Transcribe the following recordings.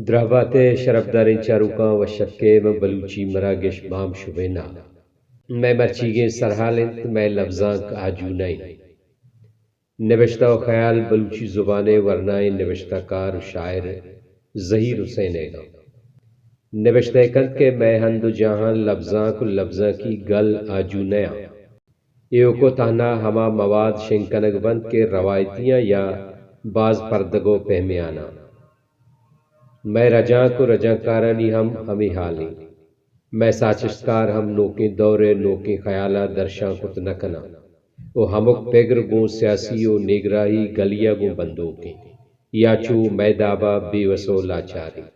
دراہ بات ئے شرپداریں چاروکاں، وش اتک ئے ماں بلوچی مراگش بام شبینہ۔ مئے مرچیگیں سرحال انت، مئے لبزانک آجو نہ انت۔ نبشتہ و خیال بلوچی زبان ء ورنائیں نبشتہ کار و شاعر زہیر حسین ئیگاں۔ نبشتہ کنت کہ مئے ہند و جاہاں لبزانک و لبزانکی گل آجو نیاں۔ ایوک و تہنا ہما مواد شنگ کنگ بنت کہ روایتیاں یا باز پردگ و پہمیاناں۔ مئے رجانک و رجانکارانی ہم ہمے حال انت۔ مئے ساچشتکار ہم نوکیں دور ء نوکیں خیال ء درشان کت نہ کناں و ہمک پگر گوں سیاسی و نیگراہی گلی ء گوں بندوک انت یا چو مئے داب ء بے وس و لاچار انت۔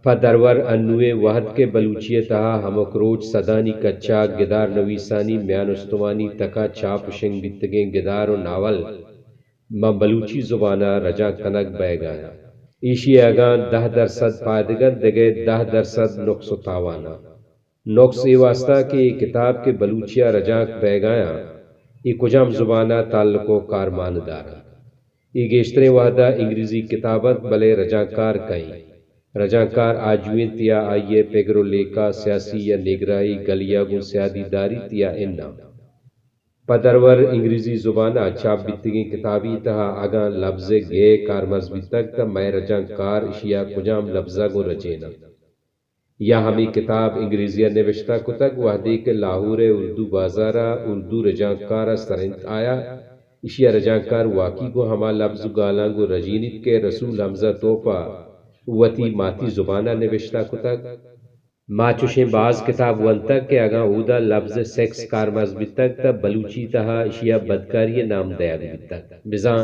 پہ درور انویں وہد کہ بلوچی ء تہا ہمک روچ سدانی کچا گدار نویسانی میان استمانی تک ء چاپ و شنگ بیتگیں گدار و ناول ماں بلوچی زبان ء رجانک کنگ بئیگ ء انت۔ ایشی ء اگاں دہ درسد پائدگ انت، دگہ دہ درسد نقص و تاوان انت۔ نقص اے واستا کہ اے کتاب کہ بلوچی ء رجانک بئیگ ء انت، اے کجام زبان ء تعلق و کارمان دار انت؟ اے گیشتریں وہد ء انگریزی کتاب انت، بلے رجانکار کئے انت؟ رجانکار آجو انت یا آئی ء پگر و لیکہ سیاسی یا نیگراہی گلی ء گوں سیادی داریت یا اناں؟ پہ درور انگریزی زبان ء چاپ بیتگیں کتابی تہا اگاں لبز ء گے کارمرز بیتگ، تہ مئے رجانکار اشی ء کجام لبز ء گوں رجین انت؟ یا ہمے کتاب انگریزی ء نبشتہ کتگ، وہدے کہ لاہور ء اردو بازار ء اردو رجانکار ء سر انت، آیا اشی ء رجانکار واقعی گوں ہما لبز و گالاں گوں رجینیت کہ رسول حمزہ توپ ء وتی ماتی زبان ء نبشتہ کتگ؟ ما چوشیں باز کتاب ونتگ کہ اگاں اودا لبز سیکس کارمرز بیتگ، تہ بلوچی تہا اشی ء بدکاری ء نام دئیگ بیتگ، بزاں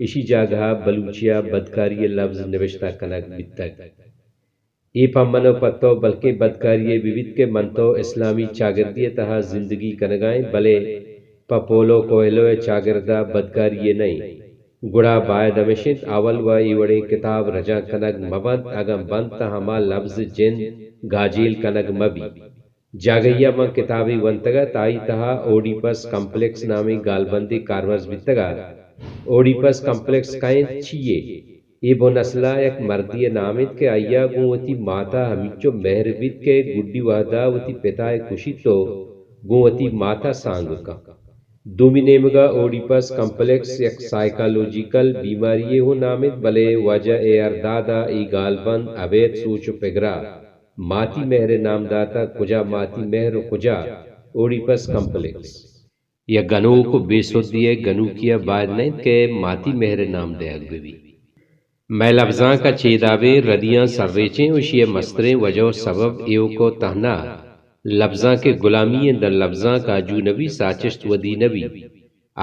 اشی جاگہ ء بلوچی ء بدکاری ء لبز نبشتہ کنگ بیتگ۔ اے پہ من و پہ تو بلکیں بدکاری یے بہ بیت کہ من تو اسلامی چاگردی ء تہا زندگی کنگ ء ایں، بلے پہ پولو کوئلو ء چاگرد ء بدکاری یے نہ انت۔ گڑا باید ہمیش انت اول و اے وڑیں کتاب رجانک کنگ مہ بنت، اگاں بنت تہ ہما لبز جند گاجیل کنگ مہ بیت۔ جاگہی ء من کتابے ونتگ ات، آئی تہا اوڈیپس کمپلیکس نامیں گالبندے کارمرز بیتگ ات۔ اوڈیپس کمپلیکس کئے انت، چی یے؟ اے بن اسل ء یک مردے ء نام انت کہ آئی ء گوں وتی مات ء ہمینچو مہر بیت کہ گڈی وہد ء وتی پتا ء کشیت و گوں وتی مات ء سانگ کنت۔ دومی نیمگ ء اوڈیپس کمپلیکس یک سائیکالوجیکل بیماری یے ہوں نام انت، بلے واجہ اے آر داد ء اے گالبند ابید سوچ و پگر ء ماتی مہر ء نام داتگ، کجا ماتی مہر و کجا اوڈیپس کمپلیکس۔ یک گنوک و بے سدی ء گنوکی ء باید نہ انت کہ ماتی مہر ء نام دئیگ بہ بیت۔ مئے لبزانک ء چیدابیں ردیاں سرریچیں و اشی ء مستریں وجہ و سبب ایوک و تہنا لبزانک ء گلامی انت، داں لبزانک آجو نہ بیت، ساچشت ودی نہ بیت۔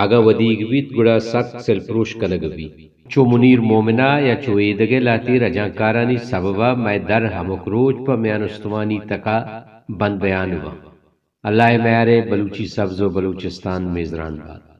اگاں ودیگ بیت گڑا سک سلپروش کنگ بیت۔ چو منیر مومن ء یا چو ایدگہ لہتے رجانکارانی سبب ء مئے در ہمک روچ پہ میان استمانی تک ء بند بیان باں۔ اللہ ء میار ء بلوچی سبز و بلوچستان میزران بات۔